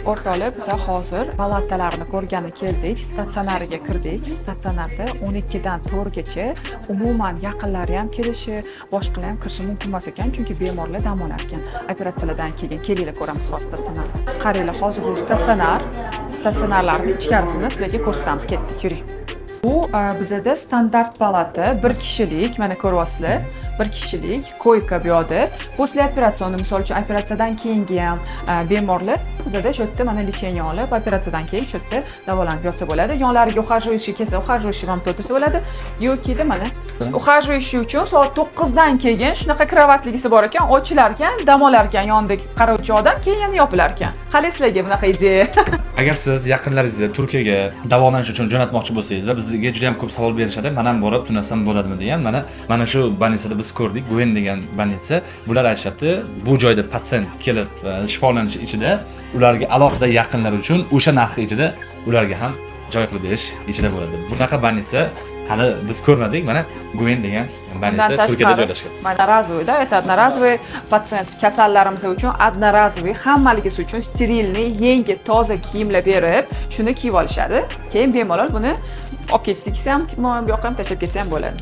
O'rtoqlar, biza hozir palatalarni ko'rgani keldik, statsionariga kirdik. Statsionarda 12 dan 4 gacha umuman yaqinlari ham kelishi, boshqalar ham kirishi mumkin emas ekan, chunki bemorlar dam olar ekan operatsiyalardan keyin. Kelinglar, ko'ramiz hozir statsionar. Qaranglar, hozir bu statsionar, statsionarlarni ichkarisini sizlarga ko'rsatamiz. Ketdik, yuring. Bu bizada standart palata, bir kishilik, mana ko'ryapsizlar, bir kishilik койка bu yoqda. После операционный, misol uchun, operatsiyadan keyingi ham bemorlar bizada shu yerda mana лечение olib, operatsiyadan keyin shu yerda davolanib yotsa bo'ladi. Yonlariga ухаживающий kelsa, ухаживающий ham o'tirsa bo'ladi. Yokida mana ухаживающий uchun soat 9 dan keyin shunaqa кровать ligisi bor ekan, ochilar ekan, dam olar ekan yonida qarovchi odam, keyin yana yopilar ekan. Qalay sizlarga bunaqa ideya? Agar siz yaqinlaringizni Turkiyaga davolanish uchun jo'natmoqchi bo'lsangiz va bizga juda ham ko'p savol berishadi, "Man ham borib tunasam bo'ladimi?" degan. Mana shu больница da biz ko'rdik, Guen degan больница. Bular aytishyapti, bu joyda patsient kelib shifolanish ichida ularga alohida yaqinlar uchun o'sha narxi ichida ularga ham joy qilib berish ichida bo'ladi. Bunaqa больница hali biz ko'rmadik. Mana Guen degan больница Undan Turkiyada tashqari, joylashgan. Одноразовый, да, это одноразовый пациент kasallarimiz uchun одноразовый, hammaligisi uchun стерильный, yangi, toza kiyimlar berib, shuni kiyib olishadi. Keyin bemalol buni olib ketsa ham, bu yoqqa ham tashlab ketsa ham bo'ladi.